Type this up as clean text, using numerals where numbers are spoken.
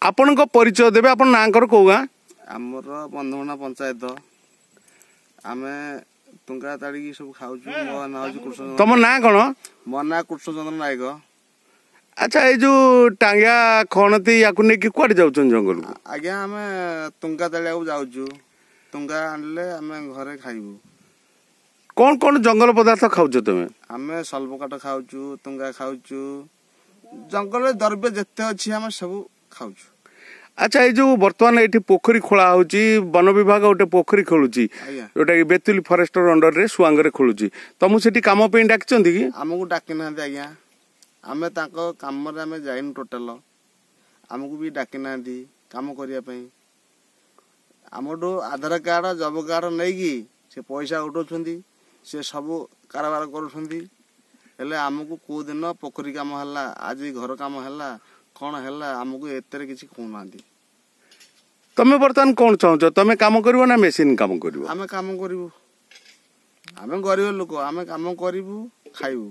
ଆପଣଙ୍କ ପରିଚୟ ଦେବେ, ଆପଣ ନାଁଙ୍କର କୋଉ ଗାଁ? ଆମର ବନ୍ଧମଣା ପଞ୍ଚାୟତ। ଆମେ ଟୁଙ୍ଗା ତାଡ଼ିକି ସବୁ ଖାଉଛୁ। ମୋ ନାଁ ହେଉଛି କୃଷ୍ଣ। ତମ ନାଁ କଣ? ମୋ ନାଁ କୃଷ୍ଣଚନ୍ଦ୍ର ନାୟକ। ଆଚ୍ଛା, ଏଇ ଯୋଉ ଟାଙ୍ଗିଆ ଖଣତି ୟାକୁ ନେଇକି କୁଆଡେ ଯାଉଛନ୍ତି ଜଙ୍ଗଲକୁ? ଆଜ୍ଞା, ଆମେ ତୁଙ୍ଗା ତାଡ଼ିବାକୁ ଯାଉଛୁ। ତୁଙ୍ଗା ଆଣିଲେ ଆମେ ଘରେ ଖାଇବୁ। କଣ କଣ ଜଙ୍ଗଲ ପଦାର୍ଥ ଖାଉଛ ତମେ? ଆମେ ସଲ୍ପ କାଠ ଖାଉଛୁ, ତୁଙ୍ଗା ଖାଉଛୁ, ଜଙ୍ଗଲରେ ଦ୍ରବ୍ୟ ଯେତେ ଅଛି ଆମେ ସବୁ ଖାଉଛୁ। ଆଚ୍ଛା, ଏଇ ଯୋଉ ବର୍ତ୍ତମାନ ଏଇଠି ପୋଖରୀ ଖୋଳା ହଉଛି, ବନ ବିଭାଗ ଗୋଟେ ପୋଖରୀ ଖୋଳୁଛି, ଆଜ୍ଞା, ଯୋଉଟା କି ବେତୁଲି ଫରେଷ୍ଟର ଅଣ୍ଡରରେ ସୁଆଙ୍ଗରେ ଖୋଳୁଛି, ତମକୁ ସେଠି କାମ ପାଇଁ ଡାକିଛନ୍ତି କି? ଆମକୁ ଡାକି ନାହାନ୍ତି ଆଜ୍ଞା। ଆମେ ତାଙ୍କ କାମରେ ଆମେ ଯାଇନୁ ଟୋଟାଲ। ଆମକୁ ବି ଡାକି ନାହାନ୍ତି କାମ କରିବା ପାଇଁ। ଆମଠୁ ଆଧାର କାର୍ଡ଼, ଜବ କାର୍ଡ଼ ନେଇକି ସେ ପଇସା ଉଠାଉଛନ୍ତି, ସେ ସବୁ କାରବାର କରୁଛନ୍ତି। ହେଲେ ଆମକୁ କେଉଁ ଦିନ ପୋଖରୀ କାମ ହେଲା, ଆଜି ଘର କାମ ହେଲା, କ'ଣ ହେଲା, ଆମକୁ ଏଥିରେ କିଛି କହୁନାହାନ୍ତି। ତମେ ବର୍ତ୍ତମାନ କଣ ଚାହୁଁଛ? ତମେ କାମ କରିବ ନା ମେସିନ କାମ କରିବ? ଆମେ କାମ କରିବୁ। ଆମେ ଗରିବ ଲୋକ, ଆମେ କାମ କରିବୁ, ଖାଇବୁ।